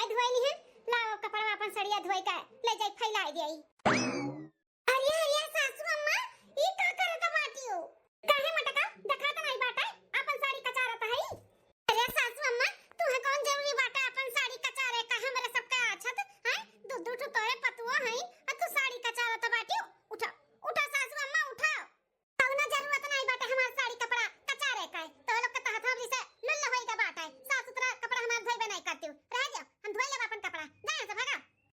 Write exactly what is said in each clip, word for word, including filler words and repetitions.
आई धोई लिहन, लाओ कपड़ा अपन सड़िया धोई का ले जाई फैलाई देई। अरे, अरे, सासू अम्मा, ई का करत बाटियो? काहे मटका, देखात नाई बाटे, अपन साड़ी कचारत हई? अरे सासू अम्मा, तुहे कौन जरूरी बाटे अपन साड़ी कचारे का? हमरे सबके आछत, हैं? दू दू ठो तोरे पतुआ हई, आ तू साड़ी कचारत बाटियो? उठा, उठा सासू अम्मा, उठा। कौनो जरूरत नाई बाटे हमार साड़ी कपड़ा कचारे का। तो लोग के तहत हम जैसे लुल्ल होई के बाटे, साफ सुथरा कपड़ा हमार धोइबे नाई करती। रह जा, हम धोई लेब अपन कपड़ा, जा यहाँ से भागा।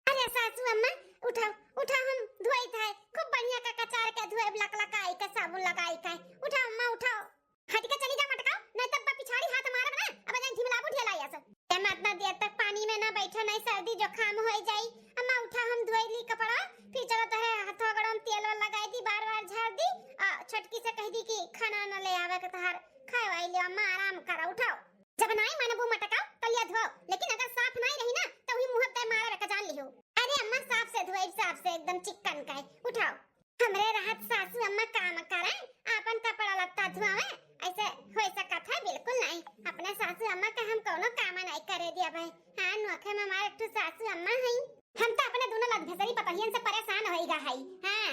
अरे सासू अम्मा, उठाओ, उठाओ, हम धोई थे, खूब बढ़िया का कचार के धोए, लकलकाई के, साबुन लगाई के। उठाओ अम्मा, उठाओ। हट के चली जा मटकाओ, नहीं तब पिछाड़ी हाथ मारब ना, अब जाई झिमलाबू ढेला या सब। ए, मैं इतना देर तक पानी में ना बैठे, नहीं सर्दी जुकाम हो जाई। अम्मा उठा, हम धोई ली कपड़ा, फिर चलो तोहरे हाथों गोड़ों में तेल वेल लगाई दी, बार बार झाड़ दी, आ छोटकी से कह दी कि खाना न ले आवे के तोहार, खाए वाई ले अम्मा, आराम करा, उठाओ। जब नाई मानबू मटकाओ, तो लिया धो, लेकिन अगर साफ नाई रही ना, तो वही मुँह पे मारे का जान लियो। अरे अम्मा, साफ से धोए, साफ से एकदम चिक्कन का है। उठाओ। हमरे रहत सासू अम्मा काम करें, आपन कपड़ा लत्ता धोवे, ऐसे हो सकत है? बिल्कुल नहीं। अपने सासू अम्मा का हम कौनो काम नहीं करे दिया भाई। हाँ, नोखे में हमारे एक ठो सासू अम्मा हई। हम तो अपने दोनों लदभेसरी पतोहियन से परेशान होई गा हई। हाँ,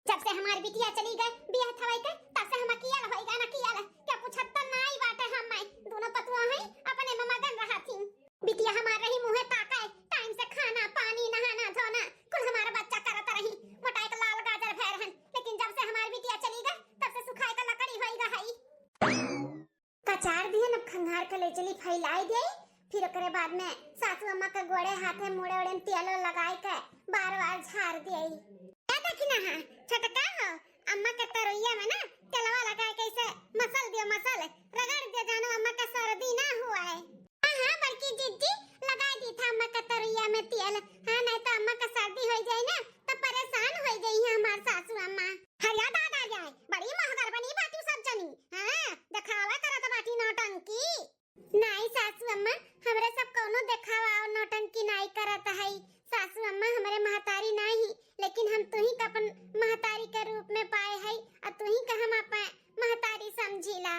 जब से हमार बिटिया चली गए बियाह थवाई के, तब से हम अकियल होई गा, ना कियल। क्या पूछत तो नाई बाटे हम, मैं दोनों पतुआ हई, अपने में मगन रहा थी। बिटिया हमार रही मुँहे ताके, टाइम से खाना, पानी, नहाना, धोना, कुल हमार बच्चा करत रही। मोटाई के लाल गाजर भय रहन, लेकिन जब से हमार बिटिया चली गए, तब से सुखाई के लकड़ी होई गा हई। कचार दिहन, अब खंगार के ले चली फैलाई देई, फिर ओकरे बाद में सासू अम्मा के गोड़े हाथे मुड़े उड़े में तेल लगाई के बार बार झाड़ देई। ए देखी ना, हाँ, छोटका हो, अम्मा के तरुइया में ना तेलवा लगाई के ऐसे मसल दियो, मसल, रगड़ दियो, जानो अम्मा के सर्दी ना हुआ है। हाँ, हाँ, बड़की जिज्जी, लगाई दी था अम्मा के तरुइया में तेल। हाँ, नहीं तो अम्मा के सर्दी होई जाई ना, तो परेशान होई जाई है हमार सासू अम्मा। हरिया दादा जाए, बड़ी महगर बनी बाटी सब जनी। हाँ, देखावा करत बाटी नौटंकी। नाई सासू अम्मा, हमरे सब कौनो देखावा और नौटंकी नाई करत हई। सासू अम्मा हमरे महतारी नाई ही, लेकिन हम तुही का अपन महतारी के रूप में पाए हई, और तुही का हम अपन महतारी समझीला।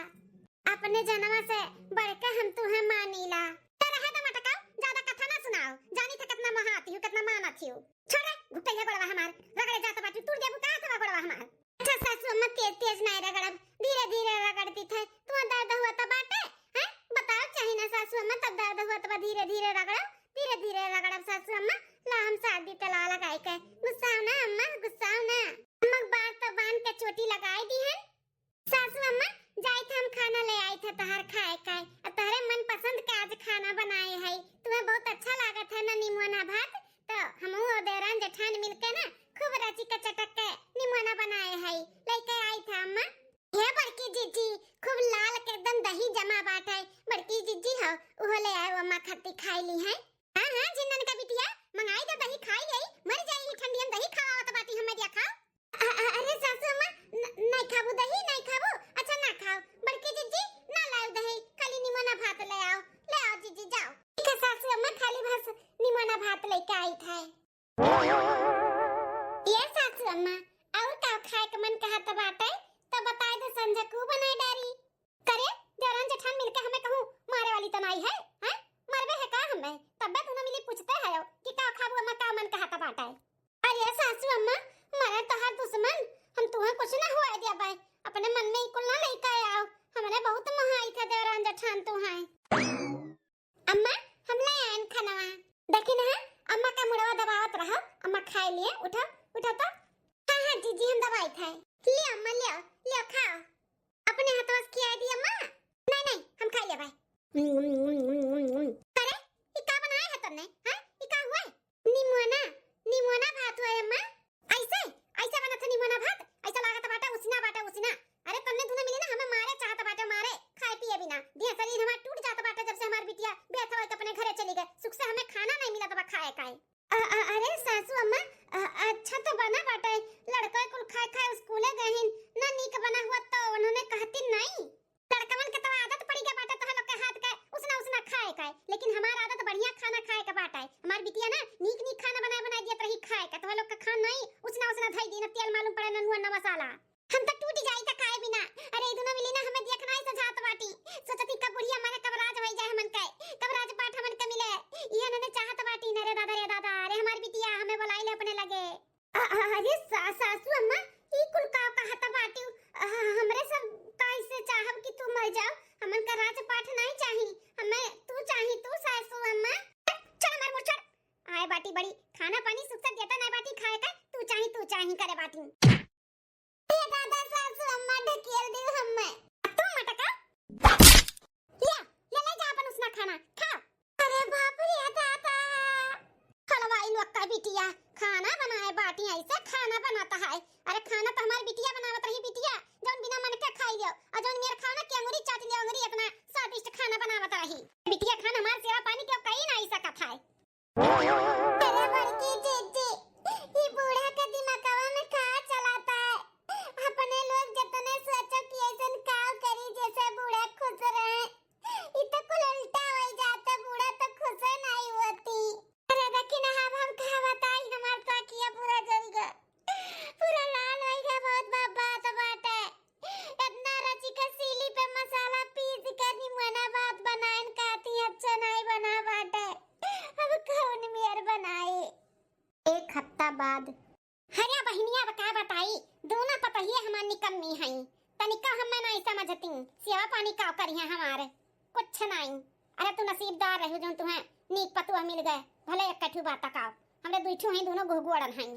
अपने जनवा से बढ़ के हम तुहे मानीला। तो रहे दो मटकाओ, ज्यादा कथा ना सुनाओ। जानी थे कितना महाती हूँ, कितना मानत हूँ। छोड़े, घुटैया गोड़वा हमार, रगड़े जात बाटी, टूट देबू का हथवा गोड़वा हमार। अच्छा सासू अम्मा, तेज तेज नाई रगड़ब, धीरे धीरे रगड़ दी थे। तुहा दर्द हुआ त बाटे, हैं? बताओ चाही ना सासू अम्मा, तब दर्द हुआ त बा, धीरे धीरे रगड़ब, धीरे धीरे रगड़ब सासू अम्मा। ला हम सर्दी तेलवा लगाई के, गुस्साओ ना अम्मा, गुस्साओ ना। अम्मा बार तो बांध के चोटी लगाई दी है। सासू अम्मा, जाई थे हम खाना ले आई थे तोहार खाए का, और तोहरे मनपसंद के आज खाना बनाए है, तुम्हें बहुत अच्छा लागत है ना निमोना भात, तो हमहू और देवरान जेठान मिलके ना खूब रची के चटक के निमोना बनाए है, लेके आई था अम्मा। हे बड़की जीजी, खूब लाल के एकदम दही जमा बाटे, बड़की जीजी हो, उहो ले आए अम्मा खाती खाई ली है। हाँ हाँ, जिन्नन का बिटिया, मंगाई दे दही खाई ले, मर जाई ही ठंडियन दही खावा तो बाटी हम देखा। अ-, अ-, अरे सासू अम्मा, न-, नहीं खाबू दही, नहीं खाबू? अच्छा ना खाओ। बड़की जीजी, ना लाओ दही, खाली निमोना भात ले आओ। ले आओ जीजी, जाओ। ठीक है सासू अम्मा, खाली बस निमोना भात लेके आई था। ये सासू अम्मा, और का खाए के मन कहत बाटे, तो बताए दे, संझा को बनाए डारी। करे, देवरान जेठान मिलके हमें कहूँ मारे वाली तो नाई है, हैं? मरबे है का हमें? तब्बे दोनों मिली पूछते है कि का खाबू अम्मा, का मन कहत बाटे। अरे सासू अम्मा, मरे तोहार दुश्मन, हम तुहे कुछ ना हुआ दिया बाय, अपने मन में ही कुल ना लेके आओ, हमने बहुत मोहाई था देवरान जेठान तू हैं। अम्मा, हम ले आयन खानवा। देखी ना, अम्मा का मुड़वा दबावत रहो, अम्मा खाए लिए, उठो, उठो तो। हाँ हाँ जीजी, हम दबाई था। ले अम्मा, ले, ले खाओ। अपने हाथवा से खिया दी अम्मा। नहीं नहीं, हम खाई लेबै। अरे, ई का बनाए है तन्ने? हाँ, ई का हुआ है? निमोना, निमोना भात हुआ है अम्मा। ऐसे, ऐसे बनत है निमोना भात? ऐसा लागत बाटे उसना बाटे उसना। अरे तन्ने दुनो मिली ना हमें मारे चाहत बाटे, मारे, खाए पिए बिना। दिया शरीर हमार टूट जात बाटे जब से हमार बिटिया बेथवा के अपने घरे चली गए। सुख से हमें खाना नहीं मिलत बा खाए काए। अ-, अ-, अरे सासू अम्मा, अ-, अच्छा तो बना बाटे, लड़का कुल खाए खाए स्कूले गए हैं, ना नीक बना हुआ तो उन्होंने कहती नहीं। लड़कवन के तो आदत पड़ी गया बाटे तोहर लोग के हाथ के उसना उसना खाए खाए, लेकिन बड़ी खाना पानी सुख से देता नहीं बाटी खाए का, तू चाही, तू चाही करे बाटी। ए दादा, सासू अम्मा ढकेल दे हम्मे। तू मटका? ले, ले, ले जा अपन उसना खाना, खा। अरे बाप रे दादा। हलवाई लोग का बिटिया खाना बनाए बाटी, ऐसे खाना बनाता है। अरे खाना तो हमार बिटिया बनावत रही, बिटिया जौन बिना मन के खाई लियो, और जौन मेर खाना के अंगुरी चाट लियो, अंगुरी इतना स्वादिष्ट खाना बनावत रही। बिटिया खान हमार सेवा पानी के कहीं नहीं सकत है। अरे बड़की जीजी, ई बूढ़ा के दिमागवा में का चलता है? अपने लोग जतने सोचो कि ऐसन का करी जैसे बूढ़ा खुश रहे, ई तो कुल उल्टा हो जाता, बूढ़ा तो खुश नहीं होती। अरे देखी ना, अब हम का बताई, हमार तो अखिया पूरा जल गया, पूरा लाल हो गया, बहुत बात बाटे। इतना रचिका सीली पे मसाला पीस के निमना बात बनाइन खाती, अच्छा नहीं बना बाटे। अब कौन मेर बनाए? एक हफ्ता बाद। अरे बहिनिया, अब का बताई, दोनों पतोहिए हमार निकम्मी हई, तनिका हमें नहीं समझती, सेवा पानी का करिहे हमार, कुछ नहीं। अरे तू नसीबदार रही जौन तुहें नीक पतोह मिल गए, भले एक कठू बात का, हमरे दुई ठू हई, दोनों गुहगुअड़न हई।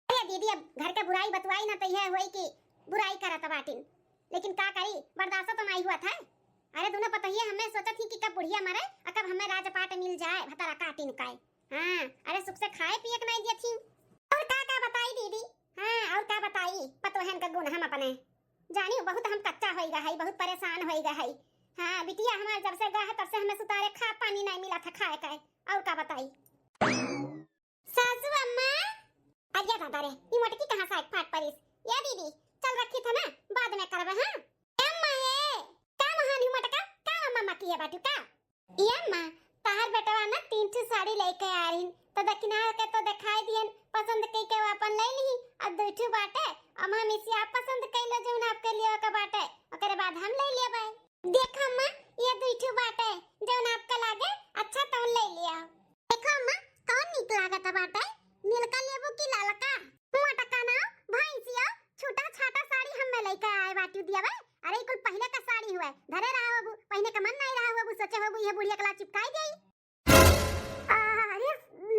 अरे दीदी, अब घर के बुराई बतुआई ना तो यह होई कि बुराई करत बाटिन, लेकिन का करी, बर्दाश्त तो नहीं हुआ था। अरे दोनों पतोहिए हमें सोचत ही कि कब बुढ़िया मरे और कब हमें राजपाट मिल जाए भतरा काटिन का। हाँ, अरे सुख से खाए पिए के नहीं दियत ही। और का का बताई दीदी? हाँ, और का बताई, पतोहन का गुण हम अपने जानी, बहुत हम कच्चा होई गए हई, बहुत परेशान होई गए हई। हाँ, बिटिया हमार जब से गए है तब से हमें सुतारे खा पानी नहीं मिला था खाए का। और का बताई? सासू अम्मा। अरे दादा रे, ई मोटकी कहाँ से आके फाट परिस? या दीदी, चल रखी था ना, बाद में करबे, हाँ? ए अम्मा, ए, का महान ही मोटका, का अम्मा मकी है बाटू का? ए अम्मा, तहार बेटवा ना तीन ठो साड़ी लेके आ रही, तो दखिना के तो दिखाई दियन, पसंद कई के वो अपन ले ली, अब दू ठो बाटे, अब हम इसे आप पसंद कई लो जौन आपके लिए का बाटे, ओकरे बाद हम ले लेबै। देख अम्मा, ये दू ठो बाटे, जौन आपका लागे अच्छा तौन ले लिया। देखो अम्मा, कौन नीक लागत बाटे, नीलका लेबू की लालका? मोटका ना, भैंसिया, छूटा छाटा साड़ी हमें लेके आए बाटू दिया बे। अरे, ई कुल पहले का साड़ी हुए, धरे रहा होबू, पहने का मन नहीं रहा होबू, सोचे होबू ये बुढ़िया कला चिपकाई देई। आ, अरे,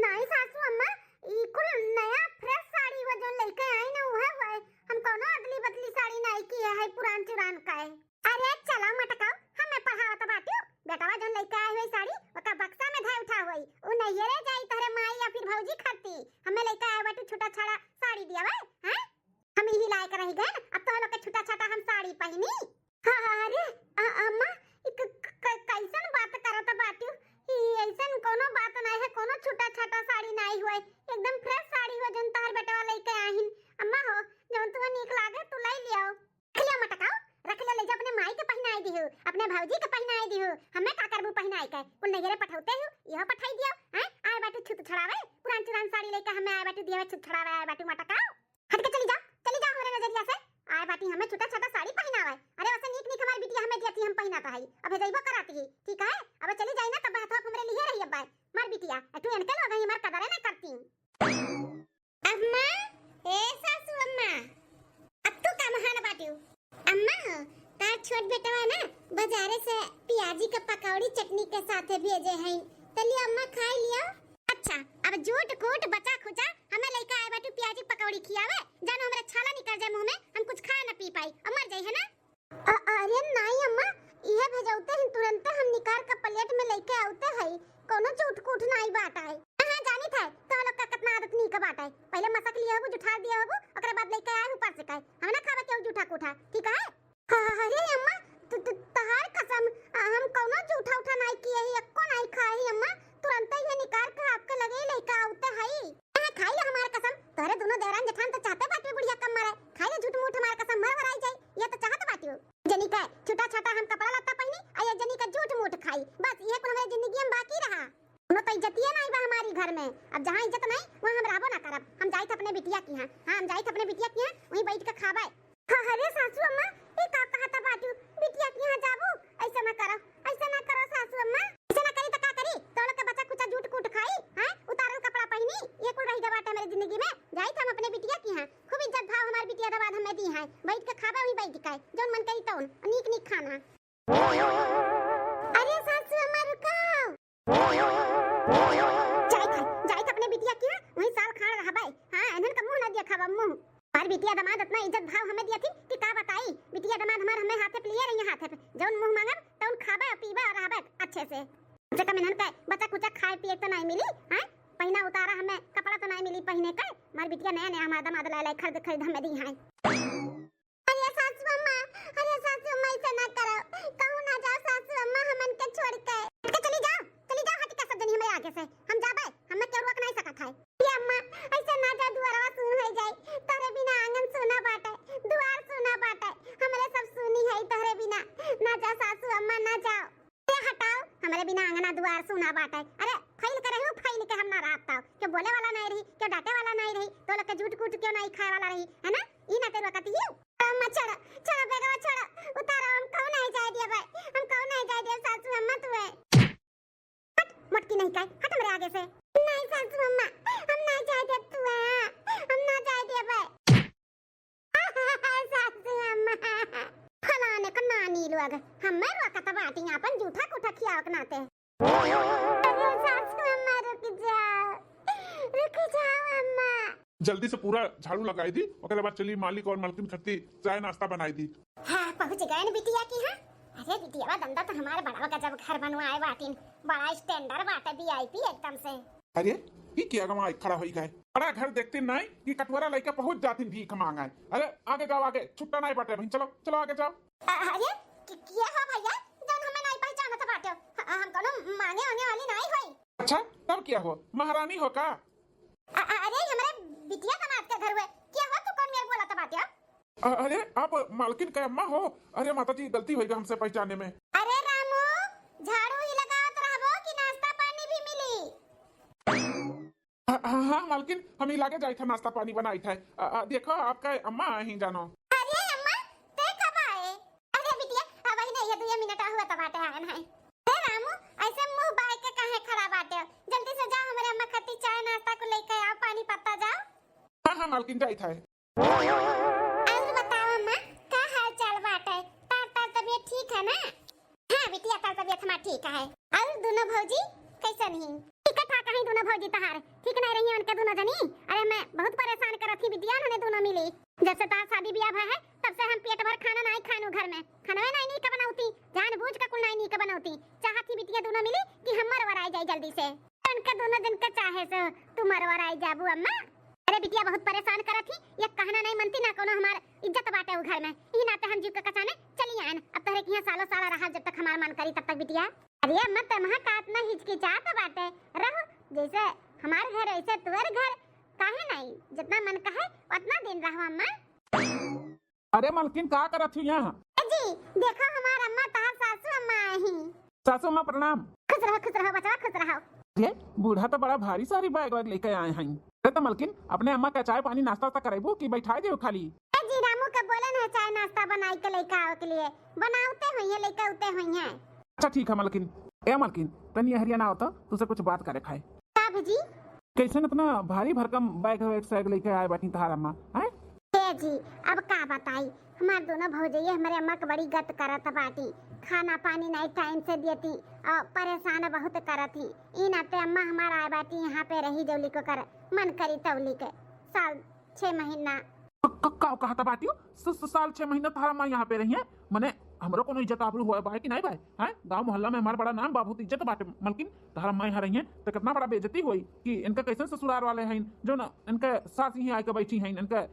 नहीं सासू अम्मा, ई कुल नया fresh साड़ी हुए, जौन लेके आई ना, उहे हुए। हम कौनो अदली बदली साड़ी नहीं किए है, पुरान चुरान का है। अरे चला मटकाओ, हमें पढ़ावत बाटू। बेटवा जौन लइका आए हुए साड़ी, ओका बक्सा में धए उठा होई। उ नैहरे जाई तोहरे माई या फिर भौजी खाती। हमें लइका आए बाटू छूटा छाड़ा साड़ी दिया बे, हैं? हम इही लायक रह गए, अब तो लोग के छूटा छाटा हम साड़ी पहिनी। हाँ, हाँ, अरे, अ-, अम्मा, ई क-, क-, क-, कैसन बात करत बाटू? ई ऐसन कोनो बात नहीं है, कोनो छूटा छाटा साड़ी नहीं हुए, एकदम fresh साड़ी हुए जौन तोहर बेटवा लइके आहिन। अम्मा हो, जौन तुहे नीक लागे तू लई लियाओ। रख लिया मटकाओ, रख लिया, ले जा अपने माई के पहिनाई दिहु, अपने भौजी के पहिनाई दिहु, हमें का करबू पहिनाई के? कुल नैहरे पठौते हु, इहो पठाई दियो, हैं? आए बाटू छूत छड़ावे, पुरान चुरान साड़ी लेके हमें आए बाटू दिया छूत छड़ावे आए बाटू मटकाओ। हट के चली जाओ, चली जाओ हमरे नजरिया से। आए बाटी हमें छूटा छाटा साड़ी पहिनावे। अरे वैसे नीक नीक हमारी बिटिया हमें दिया थी, हम पहिना तो है, अब भेजइबो कराती ही, ठीक है? अब चली जाई ना तब हाथों हमरे लिए रही अब। मार बिटिया, तू इनके लोग ही हमार कदरे ना करती। अम्मा, ए सासू अम्मा, अब तू का महान बाटियो? अम्मा हो, तार छोट बेटवा ना बाजारे से पियाजी के पकौड़ी चटनी के साथे भेजे हैं, तली अम्मा खाई लियो। अच्छा, अब झूठ कूट बचा खुचा हमें लइका आए बाटू पियाजी पकौड़ी खियावे, जानो हमरे छाला निकल जाए मुंह में, हम कुछ खाए ना पी पाई और मर जाई, है ना? अ-, अरे नाई अम्मा, इहे भेजौते हैं, तुरंते हम निकाल के plate में लेके आउते हई, कोनो झूठ कूठ नाई बात है। हाँ, हाँ, जानित है, तो लोग का कितना आदत नीक बात है। पहले मसक लिए होबू, जुठार दिए होबू, ओकरे बाद लेके आए हूँ परस के। हम ना खावे केहू जूठा कूठा, ठीक है? हाँ, हाँ, अरे अम्मा, तु-, तु-, तहार कसम, आ, हम कोनो जूठा उठा नाई किए ही, एक्को नाई खाए ही अम्मा, तुरंते ये निकाल के आपके लगे ही लेके आउते हई। हाँ, खाई ले हमार कसम, तोहरे दोनों देवरान जेठान तो चाहते बाटे बुढ़िया कम मरे, खाई ले झूठ मूठ हमार कसम, मर वराई जाई, ये तो चाहत बाटियो। जनी का छूटा छाटा हम कपड़ा लत्ता पहिनी, आ ये जनी का झूठ मूठ खाई, बस ये कुल हमारी जिंदगी में बाकी रहा। कोनो तो इज्जतिये नहीं बा हमारी घर में, अब जहाँ इज्जत नहीं, वहाँ हम रहबो ना करब। हम जाइत अपने बिटिया की यहाँ, हाँ, हम जाइत अपने बिटिया की यहाँ, वहीं बैठ के खाबे। हाँ, अरे सासू अम्मा, ये का कहता बाटू? बिटिया के यहाँ जाबू? ऐसा ना करो, ऐसा ना करो सासू अम्मा। ऐसा ना करी तो का करी? तोड़ के बचा कुचा जूठ कूट खाई, हैं? उतारल कपड़ा पहिनी, ये कुल रह गया बाटे हमारे जिंदगी में। जाई हम अपने बिटिया के यहाँ, खूब इज्जत भाव हमार बिटिया दबाद हमें दी है, बैठ के खाबे वहीं बैठ के, जौन मन करी तौन, नीक नीक खाना। अरे सासू अम्मा रुको। जाइत है, जाइत अपने बिटिया के यहाँ, अब मुँह, हमार बिटिया दामाद इतना इज्जत भाव हमें दिया थी कि का बताई। बिटिया दामाद हमार हमें हाथे पे लिए रही, हाथे पे जौन मुँह मांगब तौन खाबे और पीबे और रहबे अच्छे से। कम से कम इन्हन के बचा कुचा खाए पिए तो नहीं मिली, हैं? पहिना उतारा हमें कपड़ा तो नहीं मिली पहिने के। हमार बिटिया नया नया हमार दामाद लाए लाए खरीद खरीद हमें दी हैं। अरे सासू अम्मा, अरे सासू अम्मा, ऐसे ना करो, कहूँ ना जाओ सासू अम्मा हमन के छोड़ के। हट के चली जाओ, चली जाओ, हट के सब जनी हमारे आगे से। हम जाबे, हमें केहू रोक नहीं सकत है। ये अम्मा, ऐसे ना जाओ, दुआरवा सून हो जाए, तोरे बिना आंगन सूना बाटे, दुआर सूना बाटे, हमरे सब सूनी है तोरे बिना। ना जाओ सासू अम्मा, ना जाओ। अरे हटाओ, हमरे बिना आंगना दुआर सूना बाटे। अरे फैल के रही, फैल के हम ना रहब ताऊ। क्यों बोले वाला नहीं रही, क्यों डांटे वाला नहीं रही, तो लोग के जूठ कूट क्यों नहीं खाए वाला रही, है ना? ई ना तेरे कती ही। अम्मा छोड़ो, छोड़ो बेगवा छोड़ो, उतारो, हम कहूँ नहीं जाए दिया भाई, हम कहूँ नहीं जाए दिया सासू अम्मा तुए। हट, मोटकी नहीं कहे, हट हमरे आगे से। नहीं सासू अम्मा, हम नहीं जाए देब तुए, हम ना जाए देब। सासू अम्मा, फलाने का नानी लोग, हमें रोकत बाटी आपन जूठा कूठा खियावे के नाते। अरे सासू अम्मा, रुक जाओ, रुक जाओ अम्मा। जल्दी से पूरा झाड़ू लगाई दी, ओकरे बाद चली मालिक और मलकिन खत्ती चाय नाश्ता बनाई दी। हाँ, पहुँच गए न बिटिया की, हाँ। अरे बिटिया, दंदा तो हमारे बड़ा गजब घर बनवाए बाटिन, बड़ा स्टैंडर्ड बाटे, वीआईपी एकदम से। अरे, ई के अगवा आई खड़ा होई गए? बड़ा घर देखते नाई कि कटवरा लइके पहुँच जातिन भीख मांगे। अरे, आगे जाओ, आगे, छुट्टा नाई बाटे बहिन, चलो, चलो आगे जाओ। अ-, अरे, कि-, किया हो भैया, जौन हमें नाई पहचानत बाटे? ह-, हम कोनो मांगे वांगे वाली नाई होई। अच्छा, तब किया हो, महारानी हो का? अ-, अ-, अरे, हमरे बिटिया दामाद के घर हुए, किया हो तू कौन मेर बोलत बाटे? अ-, अरे, आप मालकिन के अम्मा हो? अरे माता जी, गलती होई गए हमसे पहचाने में। अरे रामू, झाड़ू ही लगावत रहबो कि नाश्ता पानी भी मिली? हाँ, हाँ, हाँ, मालकिन, हम ही लागे जाई था, नाश्ता पानी बनाई था। अ, अ, देखो, आपका अम्मा आई जानो। अरे अम्मा, ते कब आए? अरे बिटिया, अब ही नहीं है, दुए मिनट हुआ तो बाटे आए हैं। अरे रामू, ऐसे मुंह बाय के काहे खड़ा बाटे? जल्दी से जाओ, हमरे अम्मा खातिर चाय नाश्ता को लेके आओ, पानी पत्ता जाओ। हाँ, हाँ, मालकिन, जाई था। और बताओ अम्मा, का हाल चाल बाटे? तार, तार तबीयत ठीक है ना? हाँ बिटिया, तार तबीयत हमार ठीक है। और दोनों भौजी कैसन ही? ठीक ठाक है दोनों भौजी तहार, ठीक नहीं रही उनके दोनों जनी। अरे मैं बहुत परेशान करत ही बिटिया, उन्होंने दोनों मिली। जब से तार शादी ब्याह भा है तब से हम पेट भर खाना नहीं खानू घर में, खाना नहीं नीक बनौती, जानबूझ के कुल नहीं नीक बनौती। चाहत ही बिटिया दोनों मिली कि हम मरवर आ जाए जल्दी से। उनके दोनों जन के चाहे से तू मरवर आई जाबू अम्मा। अरे बिटिया बहुत परेशान करत ही, ये कहना नहीं मनती ना कोनो हमार इज्जत बाटे उ घर में। ई नाते हम जीव के कचाने चली आयन। अब तोहरे किहाँ सालों साल रहब जब तक हमार मन करी तब तक बिटिया। अरे अम्मा तमहा का इतना हिचकिचात बाटे, रहो जैसे हमार घर ऐसे तुअर घर, काहे नहीं जितना मन कहे उतना दिन रहो अम्मा। अरे मलकिन, का करत हू यहाँ? ए जी, देखो हमार अम्मा, तहार सासू अम्मा आई ही। सासू अम्मा प्रणाम। खुश रहो, खुश रहो बचवा, खुश रहो। अरे, बूढ़ा तो बड़ा भारी सारी बैग वैग लेके आए हैं। अरे तो मलकिन, अपने अम्मा का चाय पानी नाश्ता वास्ता करेबू कि बैठाए देउ खाली? ए जी, रामू के बोले न चाय नाश्ता बनाई के लेके आओ के लिए, बनावते हुई है, लेके उते हुई है। अच्छा ठीक है मलकिन। ए मलकिन, तनी हरिया ना हो तो, तुझसे कुछ बात करे खाए। का भेजी? कैसन इतना भारी भरकम बैग वैग सैग लेके आए बाटी तहार अम्मा, हैं? ए जी, अब का बताई, हमार दोनों भौजैया हमरे अम्मा के बड़ी गत करत बाटी, खाना पानी नहीं टाइम से देती और परेशान बहुत करत ही। ई नाते अम्मा हमार आए बाटी यहाँ पे रही जौली को कर मन करी तौली के साल छह महीना। क-, क-, का कहत बाटी हो? स-, स-, साल छह महीना तहार अम्मा यहाँ पे रही है? मने हमरो कोनो इज्जत आबरू होए बाय कि नहीं बाय? हैं? गाँव मोहल्ला में हमार बड़ा नाम बा, बहुत इज्जत बाटे। मलकिन, तहार अम्मा यहाँ रही हैं, तो कितना बड़ा बेइज्जती होई कि इनका कैसन ससुराल वाले हैं, जो ना इनके सास यहीं आके बैठी हैं, इनके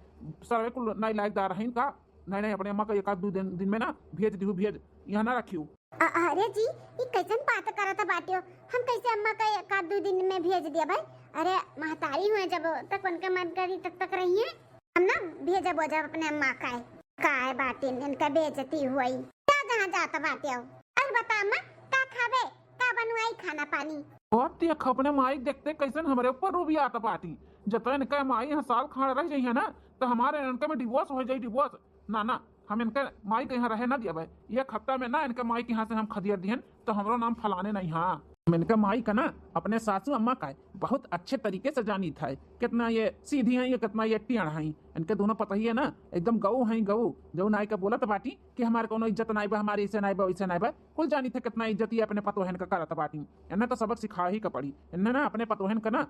सर्वे कुल नाई लायकदार हैं का? नहीं, नहीं, अपने अम्मा का एक आध दो दिन, दिन में ना भेज दिहू, भेज, यहाँ ना रखियो। अ-, अरे जी, ई कैसन बात करत बाटियो? हम कैसे अम्मा का एक आध दो दिन में भेज दिया भाई? अरे महतारी हुए जब तक उनके मन करी तब तक रही है। हम ना भेजब ओजब अपने अम्मा का, काय बाटिन, इनका बेइज्जती हुई। का जहाँ जात बाटे हो? और बता अम्मा, का खाबे, का बनवाई खाना पानी? और देख, अपने माई देखते कैसन हमरे ऊपर रूबी आत बाटी। जतन इनका माई यहाँ साल खाड़ रह जाइए ना, तो हमारे इनका में डिवोर्स हो जाई, डिवोर्स। ना, ना, हम इनका माई के यहाँ रहे ना दिया भाई। एक हफ्ता में ना इनका माई के यहाँ से हम खदिया दिहन, तो हमरो नाम फलाने नहीं। हाँ, हम इनका माई का ना अपने सासू अम्मा का बहुत अच्छे तरीके से जानी था, कितना ये सीधी हैं, ये कितना ये टेढ़ हैं। इनके दोनों पतोहिए ना एकदम गऊ हैं, गऊ। जौन आए के बोलत बाटी कि हमारे कोनो इज्जत नाई बा, हमारे ऐसे नाई बा, वैसे नाई बा, कुल जानी थे कितना इज्जत ये अपने पतोहन का करत बाटी। इन्हें तो सबक सिखा ही के पड़ी, इन्हें ना अपने पतोहन का ना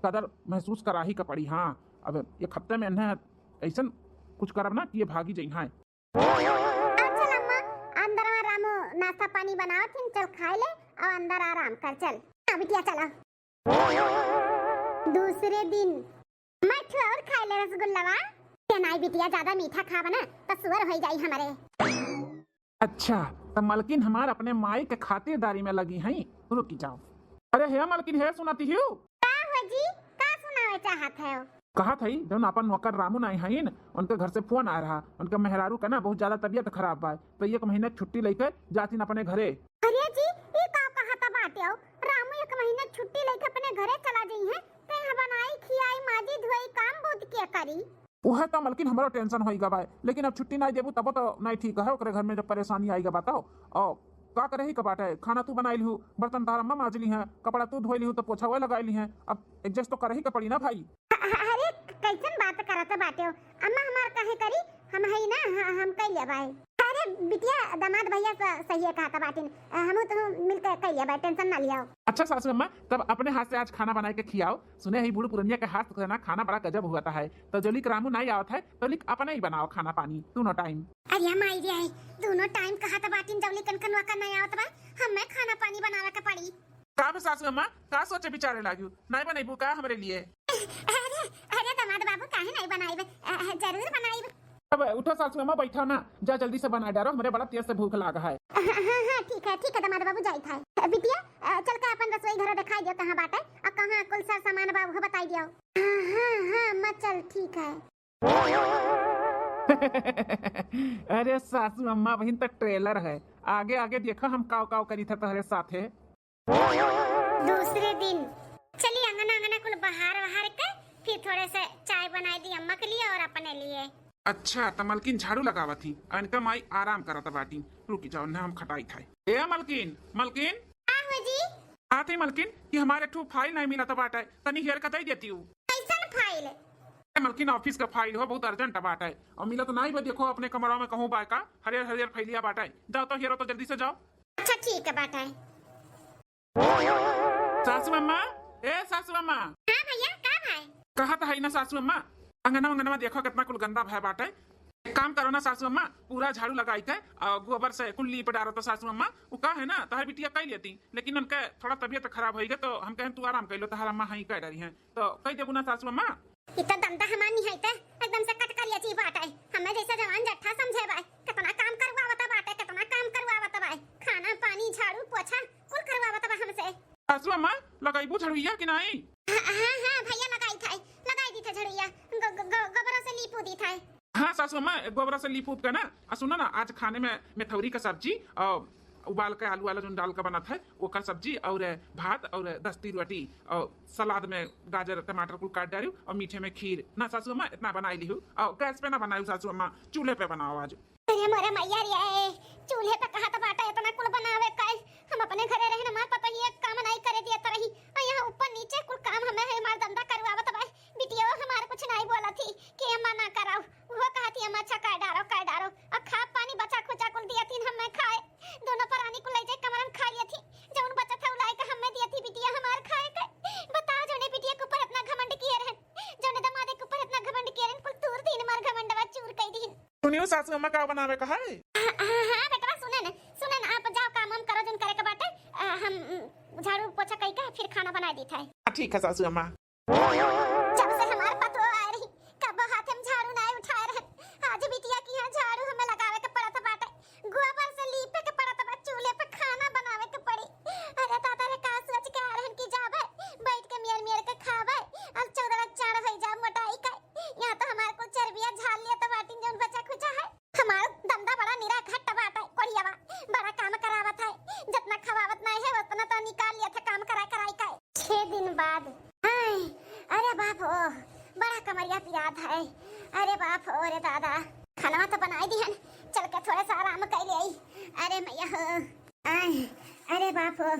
कदर महसूस करा ही के पड़ी। हाँ, अब एक हफ्ते में इन्हें ऐसन कुछ करब ना कि ये भागी जइहैं। अच्छा अम्मा, अंदर में रामू नाश्ता पानी बनावत हिन, चल खाइ ले और अंदर आराम कर, चल। हाँ बिटिया चला। दूसरे दिन मैं ठो और खाइ ले रसगुल्लावा। ते नाई बिटिया, ज्यादा मीठा खाब ना तो सुअर होइ जाई हमरे। अच्छा, त मलकिन हमार अपने माई के खातिरदारी में लगी हैं। रुकी जाओ। अरे हे मलकिन, हे सुनती हिउ? का हो जी, का सुनावे चाहत है? कहत हई, जौन आपन नौकर रामू नाई हईन, उनके घर से फोन आए रहा। उनके मेहरारू के ना बहुत ज्यादा तबियत खराब बा, तो एक महीना के छुट्टी लेके जातिन अपने घरे। अरे जी, ई का कहत बाटे हो? रामू एक महीना के छुट्टी लेके अपने घरे चला जइहैं, तो यहाँ बनाई, खियाई, माजी, धोई, काम बहुत के करी? उहे तो मलकिन हमरो tension होई गवा है, लेकिन अब छुट्टी नाई देबू तबो तो नाई ठीक है, ओकरे घर में जब परेशानी आई गवा तो। और का करही के बाटे, खाना तू बनाई लिहू, बर्तन तार अम्मा माज ली हैं, कपड़ा तू धोई लिहू तो पोछा वह लगाई ली हैं, अब adjust तो करही के पड़ी ना भाई। अ-, अ-, अरे कैसन बात करत बाटे हो? अम्मा हमार काहे करी, हम हई ना, ह-, हम कई लेबाई। अरे बिटिया, दामाद भैया स-, सही है कहत बाटिन, अ, हमहू तो मिलके कई लेबाई, tension ना लियाओ। अच्छा सासू अम्मा, तब अपने हाथ से आज खाना बनाए के खियाओ। सुने ही बूढ़ पुरनिया के हाथ से ना खाना बड़ा गजब हुआ है, तो जौलिक रामू नाई आवत है, तौलिक अपने ही बनाओ खाना पानी दोनों time। अरे माई रे, दोनों time कहत बाटिन, जौलिक कनकनवा का नाई आवत बा, हमें खाना पानी बनावे के पड़ी। का बे सासू अम्मा, का सोचे विचारे लागियो? नाई बनैबू का हमरे लिए? अरे, अरे दामाद बाबू, काहे नाई बनाइबे? अ, जरूर बनाइबे। अब उठो सासू अम्मा, बैठो ना, जा जल्दी से बनाए डारो, हमरे बड़ा तेज से भूख लागा है। हाँ, हाँ, हाँ, ठीक है, ठीक है दामाद बाबू, जाइत है। बिटिया, अ, चल के अपन रसोई घर दिखाई दियो कहाँ बाटे, और कहाँ कुल सर सामान बा उहो बताई दियो। हाँ, हाँ, हाँ, अम्मा चल, ठीक है। अरे सासू अम्मा, बहिन तो trailer है, आगे आगे देखो हम काव काव करी था तोहरे साथे। दूसरे दिन चली अंगना अंगना कुल बहार वहार के, फिर थोड़े से चाय बनाई दी अम्मा के लिए और अपने लिए। अच्छा, त मलकिन झाड़ू लगावत ही, अनका माई आराम करत बाटी। रुकी जाओ ना, हम खटाई खाए। ए मलकिन, मलकिन। का हो जी? आते मलकिन कि हमारे ठू file नहीं मिलत बाटे, तनी हेर के दे देती हूँ। कैसन file? ए मलकिन, office का file हो, बहुत urgent बाटे, और मिलत नहीं बा। देखो अपने कमरा में कहूँ बा का, हरियर हरियर फैलिया बाटे, जाओ तो हेरो तो जल्दी से जाओ। अच्छा ठीक है बाटे। सासू अम्मा, ए सासू अम्मा। हाँ भैया, का भाई? कहत है ना सासू अम्मा, अंगनवा अंगनवा देखो कितना कुल गंदा भय बाटे। एक काम करो ना सासू अम्मा, पूरा झाड़ू लगाई के और गोबर से कुल लीप डारो तो सासू अम्मा। वो का है ना, तहर बिटिया कई लेती, लेकिन उनके थोड़ा तबियत खराब होई गए तो हम कहें तू आराम कर लो, तहर अम्मा हाँ कह डरी हैं, तो कह देबू ना सासू अम्मा। ई त दंदा हमार निहाइते एकदम से कटकरिया जी बाटे। हमें जैसे जवान जट्ठा समझे बाय। कितना काम करवावत बाटे, कितना काम करवावत बाय। खाना, पानी, झाड़ू, पोछा कुल करवावत बा हमसे। सासू अम्मा, लगाइबू झड़ुइया कि नाई? हाँ, हाँ, हाँ, भैया लगाई थे, लगाई दी थे झड़ुइया। गो-, गो-, गो-, गोबरों से लीपू दी थे। हाँ सासू अम्मा, गोबरों से लीप उप के ना। आ सुनो ना, आज खाने में मेथौरी का सब्जी और उबाल के आलू वाला जोन डाल के बनत है, ओकर सब्जी और भात और दस्ती रोटी और सलाद में गाजर, टमाटर कुल काट डालियो और मीठे में खीर। ना सासू अम्मा, इतना बनाई लिहू और गैस पे ना बनायू सासू अम्मा, चूल्हे पे बनाओ आज। अरे मोरे मैया रे, चूल्हे पे कहत बाटे इतना कुल बनावे का। हम अपने घरे रहन, हमार पतोहिया काम नाई करे दियत रही और यहाँ ऊपर नीचे कुल काम हमें है, हमार दंदा करवावत बा। बिटिया हमार कुछ नाई बोलत ही कि अम्मा ना कराओ, वो कहत ही अम्मा अच्छा कर डारो, कर डारो। और खा पानी बचा खुचा कुल दियत ही हमें खाए। दोनों परानी कुल ले जाए कमरा में खा लियत ही। जौन बचत है उलाई के हमें दियत ही बिटिया हमार खाए के। बताओ जौने बिटिया के ऊपर इतना घमंड किए रहन, जौने दमादे के ऊपर इतना घमंड किए रहन, कुल तूर दीन हमार घमंडवा चूर कई दीन। सुनियो सासू अम्मा का बनावे का है? हाँ, हाँ, हाँ, बेटवा सुने न, सुने न, आप जाओ काम वाम करो जौन करे के बाटे। अ, हम, उम, झाड़ू पोछा कई के फिर खाना बनाई दी थे। हाँ, ठीक है सासू अम्मा। जब से हमार पतोह आए रही, कबो हाथे में झाड़ू नाई उठाए रहे। आज बिटिया की यहाँ झाड़ू हमें लगावे के पड़त बाटे, गोबर से लीपे के पड़त बा, चूल्हे पे खाना बनावे के पड़ी। अरे दादा रे, का सोच के आ रहन कि जाबे, बैठ के मेर मेर के खाबे, और चौदह चार हो जा मोटाई का। यहाँ तो हमार कुल चर्बिया झाड़ लिया तो बाटिन जौन बचा खुचा है। हमार दंदा बड़ा निरा घट्ट बाटे, कोढ़ियावा बड़ा काम करावत है, जितना खवावत नाई है उतना तो निकाल लिया था काम करा कराई का। छह दिन बाद, हाय, अरे बाप ओ, बड़ा कमरिया पिरात है। अरे बाप ओ रे दादा, खाना तो बनाई दिहन, चल के थोड़ा सा आराम कर ले। अरे मैया हो, आय, अरे बाप हो,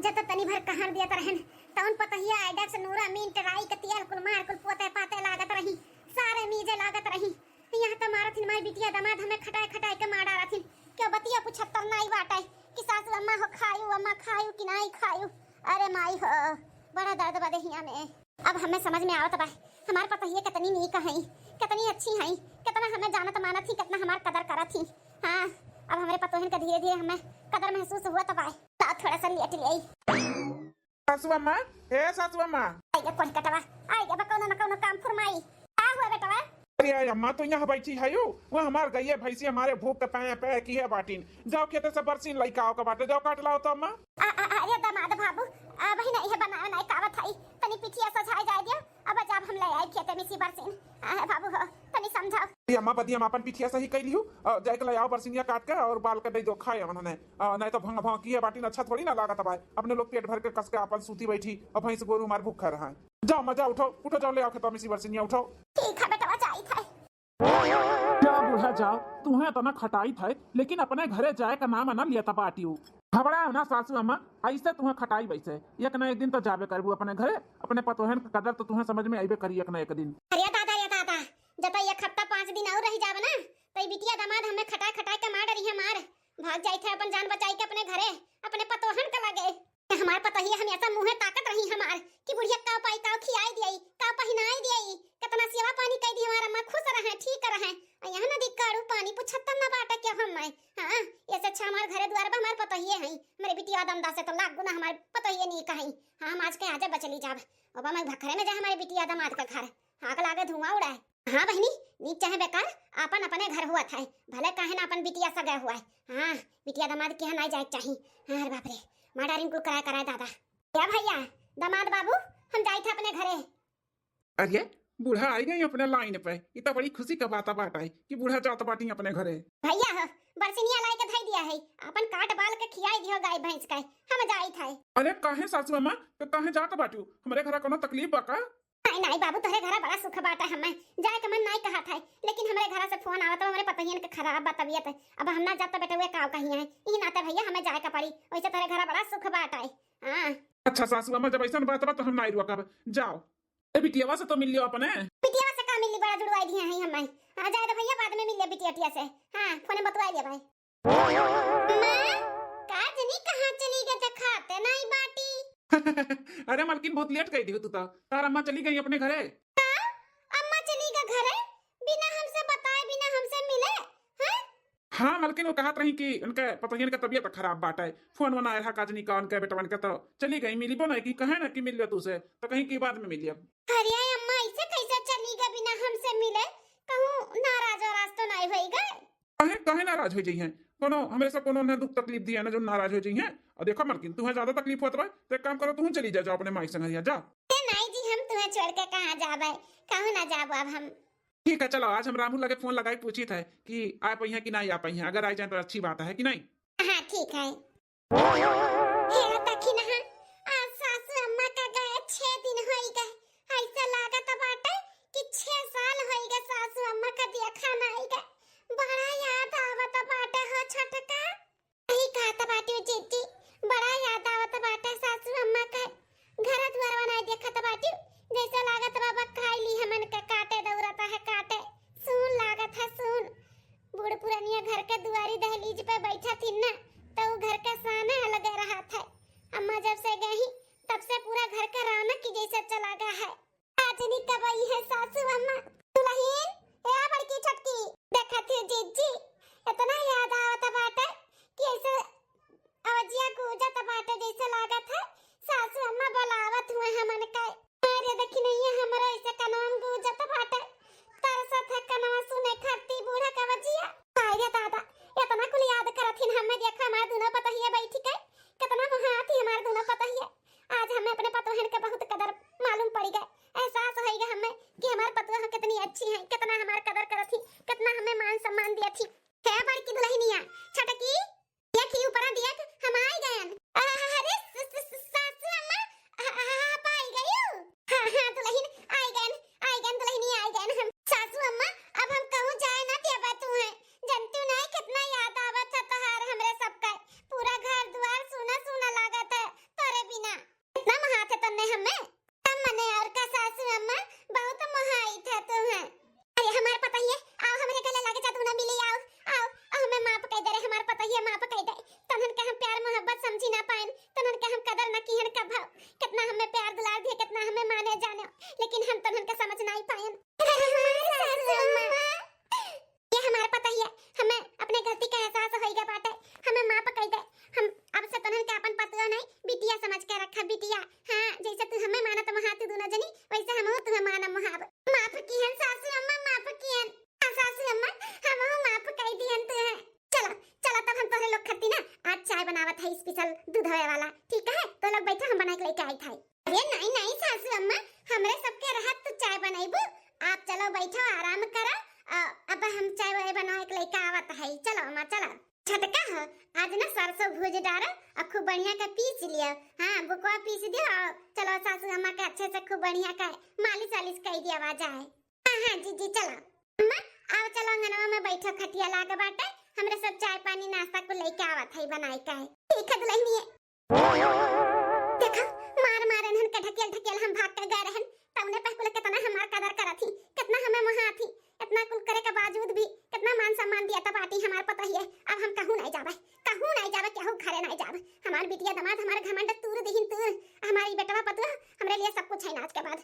जब तो तनी भर कहार दियत रहन, तउन पतहिया आइडक्स नूरा मिंट राई के तेल कुल मार कुल पोते पाते लागत रही, सारे मीजे लागत रही। यहाँ तो मारत हिन माई बिटिया दमाद हमें खटाए खटाए के मार डारत हिन। क्यों बतिया पुछत्तर नाई बाटे कि सासू अम्मा हो खायू, अम्मा खायू कि नाई खायू। अरे माई हो, बड़ा दर्द बा देहिया में। अब हमें समझ में आवत बा हमार पतोहिए कितनी नीक हई, कितनी अच्छी हई, कितना हमें जानत मानत ही, कितना हमार कदर करत ही। हाँ, अब हमरे पतोहन के धीरे धीरे हमें कदर महसूस हुआ तब आए। लाओ थोड़ा सा लेट ले आई। सासू अम्मा, ए सासू अम्मा। आइए कोढ़ कटवा, आइए बा कौनो न कौनो काम फुरमाई। का हुआ बेटवा? अरे अम्मा, तू यहाँ बैठी है यू? वो हमार गइये भैंसी हमारे भूख के पैं पैं किहे बाटिन। जाओ खेते से बरसीन लइका आओ के बाटे, जाओ काट लाओ तो अम्मा। आ, आ, अरे दामाद बाबू, आ, वही नहीं है बनावे नहीं कावत है, तनी पिठिया सझाए जाए दियो, अब जाब हम ले आई खेते में से बरसीन। आ, बाबू हो, तनी समझाओ। ये अम्मा बदी हम अपन पिठिया सही कइ लिहू, आ, जाए के ले आओ बरसीनिया काट के और बाल के दे दो खाए उन्होंने। आ, नहीं तो भंग भंग किहे बाटिन, अच्छा थोड़ी ना लागत बा। अपने लोग पेट भर के कस के अपन सूती बैठी और भैंस गोरू हमार भूखा रहा है। जाओ अम्मा, जाओ उठो, उठो, जाओ ले आओ खेतवा में से बरसीनिया उठो। ठीक है बेटवा, जाई थे। जा बूढ़ा जाओ, तुहें इतना खटाई था, लेकिन अपने घरे जाए का नाम ना लिया था बाटियो। घबराओ ना सासू अम्मा, ऐसे तुहें खटाई वैसे, एक ना एक दिन तो जाबे करबू अपने घरे। अपने पतोहन का कदर तो तुहें समझ में आइबे करी एक ना एक दिन। अरे दादा, अरे दादा, जब एक हफ्ता पाँच दिन और रह जाब ना, तो ये बिटिया दामाद हमें खटाए खटाए के मार डरी है मार। भाग जाई थे अपन जान बचाई के अपने घरे, अपने पतोहन के लगे। हमार पतोहिया हमेशा मुँहे ताकत रही हमार कि बुढ़िया का पाई, का खियाई दियाई, का पहिनाई दियाई, कितना सेवा पानी कई दी हमार अम्मा, खुश रहे, ठीक रहे। आ यहाँ नदी काड़ू पानी पुछत न बाटे के हम मैं। हाँ, ऐसे अच्छा हमार घरे द्वार बा, हमार पतोहिए हैं। मेरे बिटिया दमदा से तो लाख गुना हमार पतोहिए नहीं कहीं। हाँ, हम आज के आजे बचली जाब। अब मैं भखरे में जा हमारे बिटिया दमाद के घर। आग लागे धुआं उड़ाए। हाँ बहिनी, नीक चाहे बेकार, आपन अपने घर हुआ था, भले काहे ना अपन बिटिया सगा हुआ है। हाँ, बिटिया दामाद के यहाँ नहीं जाए के चाही। हाँ, अरे बाप रे, माँ डारिन कुल कराए कराए दादा। या भैया, दामाद बाबू, हम जाई थे अपने घरे। अरे, बूढ़ा आई गई अपने लाइन पे, ये तो बड़ी खुशी का बात बात है कि बूढ़ा जात बाटी अपने घरे। भैया हो, बरसिनिया लाई के धई दिया है, अपन काट बाल के खियाई दियो गाय भैंस के, हम जाई थे। अरे काहे सासू अम्मा, तो काहे जात बाटू? हमरे घरा कोनो तकलीफ बा का? नहीं, नहीं बाबू, तोहरे घरा बड़ा सुख बाटे, हमें जाए के मन नहीं कहत है, लेकिन हमरे घरा से फोन आवत है, हमरे पतोहियन के खराब बा तबियत। अब हम ना जाब त बेटवा का कहिए हैं, ई नाते भैया हमें जाए के पड़ी। वैसे तोहरे घरा बड़ा सुख बाटे। हाँ। अच्छा सासू अम्मा, जब ऐसन बात बा तो हम नहीं रुकब, जाओ। ए बिटियावा से तो मिल लियो अपने। बिटियावा से का मिली, बड़ा जुड़वाई दिए हैं हमें। हाँ, जाए दो भैया, बाद में मिल लियो बिटिया टिया से। हाँ, फोन में बतवाई लियो भाई। अम्मा, का जनी कहाँ चली गए, देखाते नहीं बाटी। अरे मलकिन, बहुत लेट कई दियो तू तो। तार अम्मा चली गई अपने घरे। का? अम्मा चली गए घरे? बिना हमसे बताए, बिना हमसे मिले? हैं? हाँ मलकिन, वो कहत रही कि उनके पतोहियन के तबियत खराब बाटे, फोन वोन आए रहा का जनी का उनके बेटवन के, तो चली गई, मिली बोना कि कहे ना कि मिल लियो तू से, तो कहीं की बाद में मिलियो। अरे अम्मा, ऐसे कैसे चली गए बिना हमसे मिले? कहूँ नाराज वाराज तो नहीं होई गए? काहे, काहे नाराज हो जइहें? कोनो, हमरे से कोनो ने दुख तकलीफ दिया ना जो नाराज हो जइहें? और देखो मलकिन, तुम्हें ज्यादा तकलीफ होत बा, तो एक काम करो, तुम चली जा, जाओ अपने माई संगरिया, जा। ए नाई जी, हम तुम्हें छोड़ के कहाँ जाबे? कहूँ ना जाबो अब हम। ठीक है, चलो, आज हम रामू लगे फोन लगाई पूछी थे कि आ पाई हैं कि नहीं आ पाई हैं। अगर आ जाए तो अच्छी बात है कि नहीं? हाँ, ठीक है। हे दखिनहा, आज सासू अम्मा का गए छह दिन होई गए। ऐसा लागत बाटे कि छह साल होई गए सासू अम्मा का देखा नाई गए। बड़ा याद आवत बाटे हो छोटका। सही कहत बाटे जीजी, बड़ा याद आवत बाटे सासू अम्मा का। घर दुआरवा नाई देखत बाटे, जैसा लागत बाबा खाई ली हमन के काटे दौड़त है काटे। सून लागत है सून। बूढ़ पुरनिया घर के दुआरी दहलीज पे बैठा थी ना, तो उ घर के साने अलगे रहत है। अम्मा जब से गई, तब से पूरा घर का रौनक की जैसे चला गया है। आज नहीं कब आई है सासू अम्मा। दुल्हन, ए बड़की छोटकी, देखा थी जीजी, इतना याद आवत बाटे कि ऐसे अवजिया गूंजत बाटे जैसे लागत है सासू अम्मा बुलावत हुए हमन के। अरे दखिनहा, हमरो ऐसे कनवा में गूंजत बाटे, तरसत है कनवा सुने खाती बूढ़ा का अवजिया। हाय रे दादा, इतना कुल याद करथिन हमें, देखा हमार दोनों पतोहिया बैठी के, कितना मोहात ही हमार दोनों पतोहिया। आज हमें अपने पतोहन के बहुत कदर मालूम पड़ी गए, एहसास होई गए हमें कि हमार पतोह कितनी अच्छी हैं, कितना हमार कदर करत ही, कितना हमें मान सम्मान दिया थी। हे बड़की दुल्हनिया, छोटकी, देख ही ऊपरा देख, हम आई गयन। अरे स-, स-, स-, सासू अम्मा, आ, आ, आप आई गयू? हाँ, हाँ दुल्हन, आई गयन, आई गयन दुल्हनिया, आई गयन हम। सासू अम्मा, अब हम कहूँ जाए ना देबा तू है, जनतू नहीं कितना याद आवत है तोहार हमरे सबका। पूरा घर दुआर सूना सूना लागत है तोरे बिना। इतना मोहात है तन्ने हमें। तब मने और का सासू अम्मा, बहुत मोहाई था तू है। अरे हमार पतोहिया, आओ हमरे गले लागे जा, दोनों मिली आओ, आओ, आओ हमें माफ कर दे रे, हमार पतोहिया माफ कर दे। तनहन के हम प्यार मोहब्बत समझी ना पाएन, तनहन के हम कदर ना किहन कभव। कितना हमें प्यार दुलार दिए, कितना हमें माने जाने, लेकिन हम तनहन के समझ ना पायन। हमार सासू अम्मा, ये हमार पतोहिया, हमें अपने गलती का एहसास होइगा बाटे, हमें माफ कइ दे। हम अब से तोहन के अपन पतोह नहीं, बिटिया समझ के रखा, बिटिया। हाँ, जैसे तू हमें मानत महा तू दोनों जनी, वैसे हमहू तुम्हें मानम महाब। माफ किहन सासू अम्मा, माफ किहन। हाँ सासू अम्मा, हमहू माफ कइ दिहन तुम्हें। चलो, चलो तब हम तोहरे लोग खातिर ना आज चाय बनावत है special दूधवे वाला, ठीक है? तो लोग बैठो, हम बना के लेके आई था। अरे नहीं, नहीं सासू अम्मा, हमरे सबके रहत तू चाय बनइबू। आप चलो बैठो, आराम करो। अ, अब हम चाय वाय बना के लेके आवत है। चलो अम्मा, चलो। छोटका हो, आज ना सरसों भूज डारो और खूब बढ़िया का पीस लियो। हाँ, बुकवा पीस दियो और चलो सासू अम्मा के अच्छे से खूब बढ़िया का मालिश वालिश कइ दिया जाए। हाँ, हाँ, जीजी, चलो। अम्मा, आओ, चलो, अंगनवा में बैठो, खटिया लाग बाटे, हमरे सब चाय पानी नाश्ता कुल लेके आवत है बनाए के। ठीक है, दुल्हनिए। देखो, मार मार इन्हन के ढकेल ढकेल हम भाग के गए रहन, तउने पे कुल कितना हमार कदर करत ही, कितना हमें मोहात ही, इतना कुल करे के बावजूद भी कितना मान सम्मान दिया तब आटी हमार पतोहिए। अब हम कहूँ नहीं जाबे, कहूँ नहीं जाबे, केहू घरे नहीं जाबे। हमार बिटिया दामाद हमार घमंड तूर दिहिन तूर, हमारी बेटवा पतोह हमरे लिए सब कुछ है ना आज के बाद।